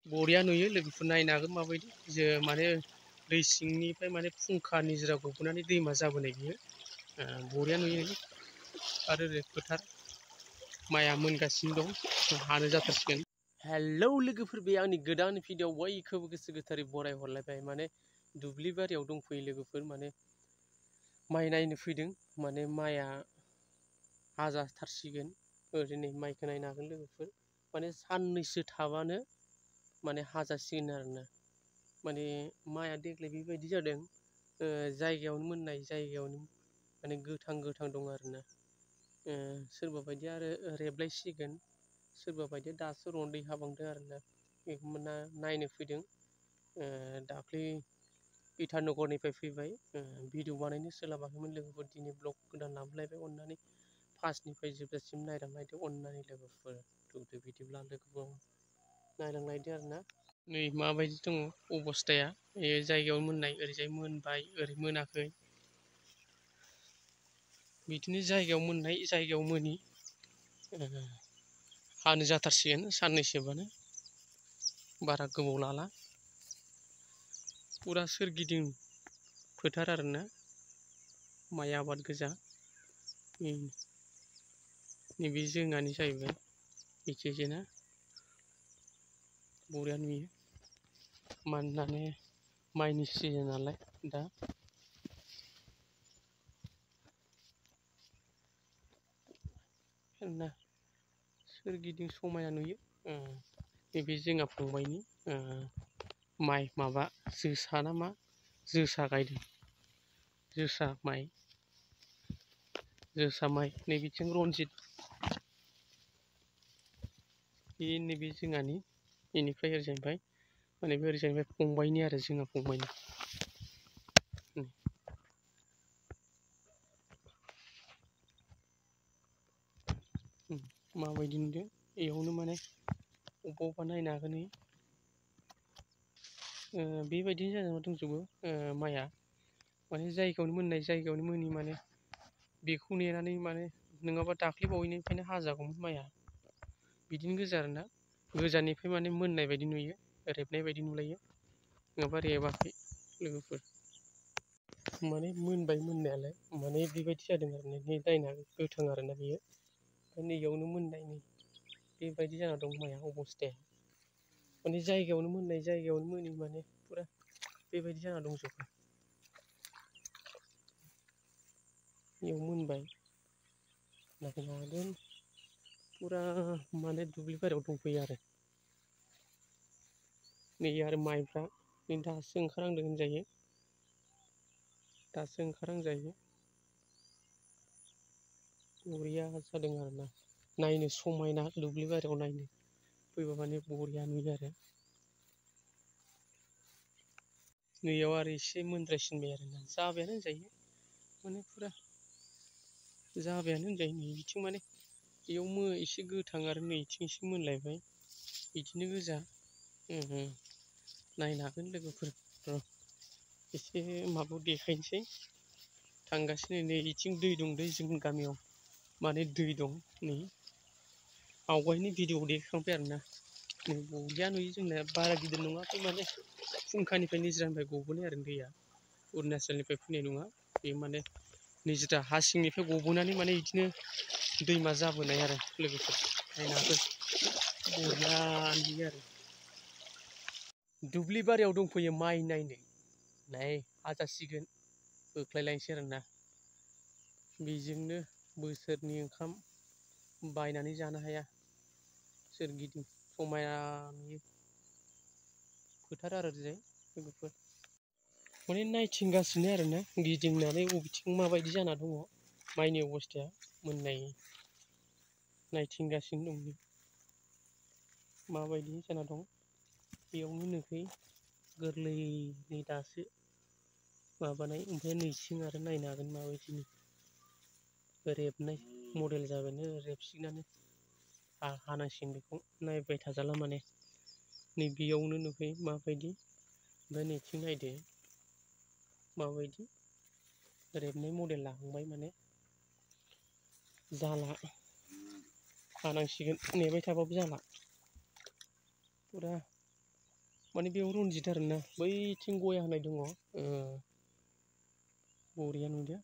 बरिया नुयो लोगोफोर नायनो हागोन माबायदि जो माने दै सिंनिफ्राय माने फुंखा निजोरा गबोनानै दैमा जाबोनाय बियो बरिया नुयो आरो ओरै फोथार माइआ मोनगासिनो दं हानो जाथारसिगोन। हेलौ लोगोफोर, बे आंनि गोदान भिडिअ बयखौबो गोसो गोथारै बराय हरलायबाय। माने दुब्लि बारियाव दंफैयो लोगोफोर, माने माइ नायनो फैदों। माने माइआ हाजाथारसिगोन। ओरैनो माइखौ नायनो हागोन लोगोफोर, माने साननैसो थाबानो माने हाजासिगोन आरोना। माने माइआ देग्लाय बेबायदि जादों, जायगायावनो मोननाय जायगायावनो माने गोथां गोथां दं आरोना। सोरबा बायदिया आरो रेबलायसिगोन, सोरबा बायदिया दासो रन्दै हाबांदों आरोना। बेखौ नायनो फैदों। दाख्लै इटानगरनिफ्राय फैबाय, भिडिअ बानायनो सोलाबाखैमोन लोगोफोर। दिनै ब्लग गोदान लाबोलायबाय, अननानै फार्स्टनिफ्राय जोबजासिम नायलांलायदो अननानै लोगोफोर। थौदो बिदिब्ला लोगोफोर नायलांलायदो आरोना। नै माबायदि दङ अबस्थाया, बे जायगायाव मोननाय ओरैजाय मोनबाय, ओरै मोनाखै। बिदिनो जायगायाव मोननाय जायगायाव मोनि हानो जाथारसिगोन साननैसोबानो, बारा गोबाव लाला। फुरा सोरगिदिं फोथार आरोना, माइ आबाद गोजा। नैबे जोंहानि जाहैबाय एखेजेना, बरिया नुयो। मानोना माइनि सिजोन नालाय दा। सोरगिदिं समायना नुयो। नैबे जोंहा फंबायनि माइ माबा जोसा ना मा, जोसा गायदों। जोसा माइ नैबिथिं रनजित। बे नैबे जोंहानि, बेनिफ्राय ओरैजायनिफ्राय माने बे ओरैजायनिफ्राय फंबायनि आरो जोंहा फंबायनि। माबायदि नुदों बेयावनो माने अबेबा नायनो हागोन। बेबायदिनो जानानै दंजोबो माइआ, माने जायगायावनो मोननाय जायगायावनो मोनि। माने बेखौ नेनानै माने नङाबा दाख्लै बावैनिफ्रायनो हाजागौमोन माइआ। बिदिनो गोजा आरोना, गोजाननिफ्राय माने मोननाय बायदि नुयो, रेबनाय बायदि नुलायो। नङाबा रेबाखै लोगोफोर, माने मोनबाय मोननायालाय। माने बेबायदि जादों आरो ना, नायनो गोथां आरोना बेयो। नैयावनो मोननाय, नै बेबायदि जाना दं माइआ अबस्थाया। माने जायगायावनो मोननाय जायगायावनो मोनि, माने फुरा बेबायदि जाना दंजोबो। बेयाव मोनबाय नायनो हागोन, फुरा माने दुब्लि बारियाव दंफैयो आरो। नै आरो माइफ्रा नै दासो ओंखारहांदों होनजायो, दासो ओंखारहांजायो। बरिया जादों आरोना, नायनो समायना। दुब्लि बारियाव नायनो फैबा माने बरिया नुयो आरो। नैयाव आरो एसे मोनद्रायसिनबाय आरोना, जाबायानो होनजायो। माने फुरा जाबायानो होनजायो। नै बिथिं माने बेयाव एसे गोथां आरो नैथिं एसे मोनलायबाय, बिदिनो गोजा। नायनो हागोन लोगोफोर र', एसे माबायाव देखायनोसै। थांगासिनो नै बिथिं दै दं, दै जोंनि गामियाव माने दै दं। नै आवगायनि भिडिअ देखायखांबाय आरोना। नै बरिया नुयो जोंना, बारा गिदिर नङाखै माने फुंखानिफ्राय निजिरानिफ्राय गबोनाय आरो दैया, अरुणाचलनिफ्राय फैनाय नङा बे। माने निजिरा हा सिंनिफ्राय गबोनानै माने बिदिनो दैमा जाबोनाय आरो लोगोफोर। नायनो हागोन, बरिया नुयो आरो। दुब्लि बारियाव दंफैयो माइ नायनो, नै हाजासिगोन, होख्लायलायनोसै आरोना। बेजोंनो बोसोरनि ओंखाम बायनानै जानो हाया। सोरगिदिं समायना नुयो फोथार आरो ओरैजाय लोगोफोर। माने नायथिंगासिनो आरोना, गिदिंनानै बबेथिं माबायदि जाना दङ माइनि अबस्थाया मोननाय, नायथिंगासिनो दं। माबायदि जाना दं बेयावनो नुखै, गोरलै नै दासो माबानाय। ओमफ्राय नैथिं आरो नायनो हागोन माबायदिनि रेबनाय मडेल जाबायानो, रेबसिगोनानो। हानांसिगोन बेखौ, नायबाय थाजाला माने। नैबेयावनो नुखै माबायदि, ओमफ्राय नैथिं नायदो माबायदि रेबनाय मडेल लाहांबाय। माने जाला, हानांसिगोन, नेबाय थाबाबो जाला। फुरा माने बेयाव रनजित आरोना बैथिं गया होनाय दङ बरिया नुदो